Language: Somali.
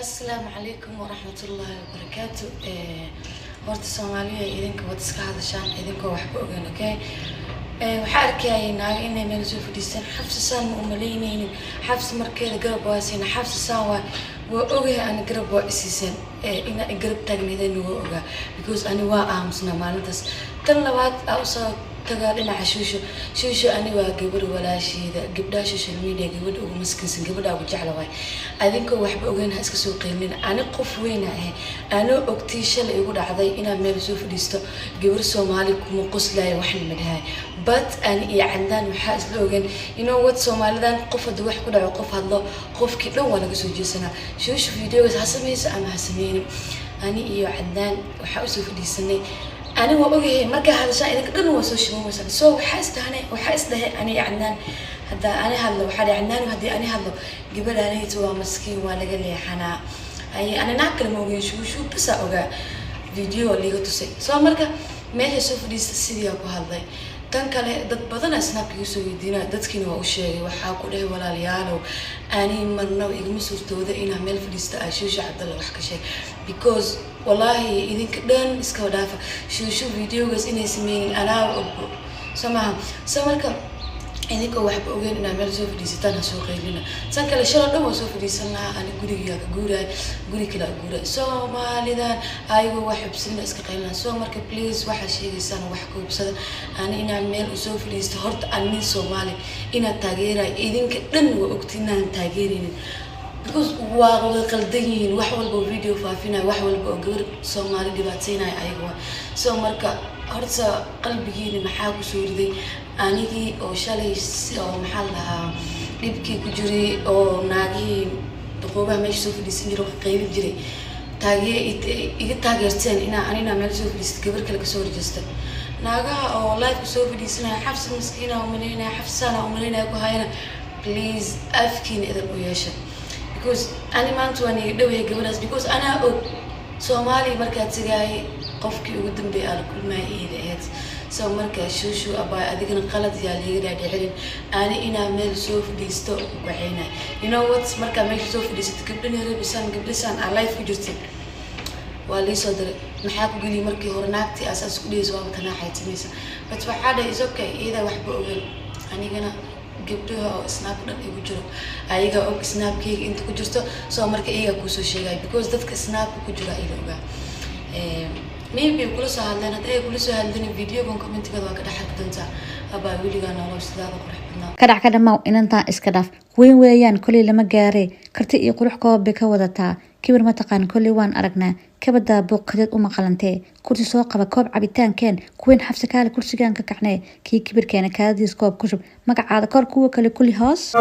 Asalaamu calaykum waraxmatullaahi wabarakaatu. Horta Soomaaliya, idinka wad iska hadashaan idinkoo waxba ogaan. Okay, waxaa arkayay naago inay meel soo fadhiistaan. Xafsa saan ma umalaynaynin, Xafsa markeeda garab waa siina, Xafsa saan waa ogahay. Ani garab waa isiiseen, inaa i garab taagneedeen waa ogaa, because ani waa aamusnaa maalintaas. Tan labaad aa usoo tagaa dhinaca Shuusho. Shuusho ani waa gabar walaasheeda, gabdhaha social media gabadha ugu maskiinsan, gabadha ugu jecla waay. Adinkoo waxba ogeyn ha iska soo qiimin. Ani qof weyna ahay, anoo ogtii shalay igu dhacday inaan meel soo fadhiisto, gabar Soomaali kuma qoslayo, waxna ma dhahay. But ani iyo Cadnaan waxaa isla ogeyn, you know what, Soomaalidan qof hadduu wax ku dhaco, qof hadlo, qofkii dhan waa laga soo jeesanaa. Shuusho videogaas ha sameyso ama ha sameynin, ani iyo Cadnaan waxaa usoo fadhiisanay. Ani waa ogahay markaa hadashaan idinka dhan waa soo shimamaysan. So waxaa isdhahnay, waxaa isdhahay ani iyo Cadnaan, haddaa ani hadlo, waxaa dhahay Cadnaan, haddii ani hadlo gabadhaanayta waa maskiin, waa laga leexanaa. Ay ani naag kale ma ogeyn, Shuushuu basaa ogaa, video liiga tusay. So marka meesha soo fadhiista sidii ku hadlay. Tan kale, dad badan Snapka igu soo weydiinaa, dadkiina waa u sheegay. Waxaa ku dhahay, walaalayaalow, ani marnaba igama suurtooda inaa meel fadhiista aa Shuusha Cabdalla wax ka sheeg, because wallaahi idinka dhan iskaba dhaafa, Shuushu videogaas inay sameynin anaaba ogbo. So maaha. So marka idinkoo waxba ogeyn inaa meel soo fadhiisataan ha soo qaylina. Tan kale, shaloo dhan waa soo fadhiisan lahaa, ani gurigaa ka guuraay, guri kale a guuraay. Soomaalidan ayagoo wax xubsanina iska qaylina. So marka please, waxaa sheegaysaan wax ka hubsada. Ani inaan meel usoo fadhiisto, horta ani nin Soomaali inaad taageerayo idinka dhan waa ogti inaan taageeraynin, because waa wada qaldan yihiin. Wax walba oo video faafinayo, wax walba oo gabar Soomaali dhibaateynayo ayaga waa. So marka horta qalbigiina maxaa kusoo riday anigii oo shalay oo maxaa la dhahaa dhibkii ku jiray, oo naagihii duqoobaha meesha soo fadhiisan jiray oo qaylin jiray taagee iga taageerteen, inaa anina meel soo fadhiista gabar kale kasoo horjeesta, naagaha oo live soo fadhiisanaya, Xafsa maskiina umalaynaya, Xafsana umalaynaya ku hayana? Please, afkiina idab u yeesha, because ani maanta waan iga dhowahay gabadhaas, because anaa og Soomaaliya markaa tagaayay qofkii ugu dambeeyay aa la kulmaaya iyada ahayd. So marka Shuushu abaay, adigana qalad yaa liiga dhaadhicinin. Ani inaa meel soo fadhiisto waxayna, you know what, markaa meesha soo fadhiisato, gabdho Nairobi-san, gabdhasaan aa live ku jirtay waa liisoo diray. Maxaa ku geliyay markii hore naagtii asaas ku dhehaysa waaba tanaaxaytimaysa? But waxaa dhahay, is okay, iyadaa waxba ogeyn. Anigana gabdhaha oo Snap dhan igu jiro ayagaa og Snapkeyga inta ku jirto. So marka iyagaa kuusoo sheegaya, because dadka Snapka ku jira ila ogaa. Maybe kula soo hadleen. Hadda ay kula soo hadleen, videogan commentigada waa ka dhex arki doontaa. Abaa, weligaa nolol sidaada qurux badnaa. Ka dhac, ka dhamaaw, inantaan iska dhaaf. Weyn weeyaan koley, lama gaaree. Karti iyo qurux koob bay ka wadataa. Kibir mataqaan, koley waan aragnaa. Kabadaa buuq, kadeed uma qalantee. Kursi soo qaba, koob cabitaankeen. Kuweyn Xafsa, kaale kursigaan ka kacnee. Kii kibirkeena kaadadiis koob ku shub. Magacaada kor, kuwa kale kulli hoos.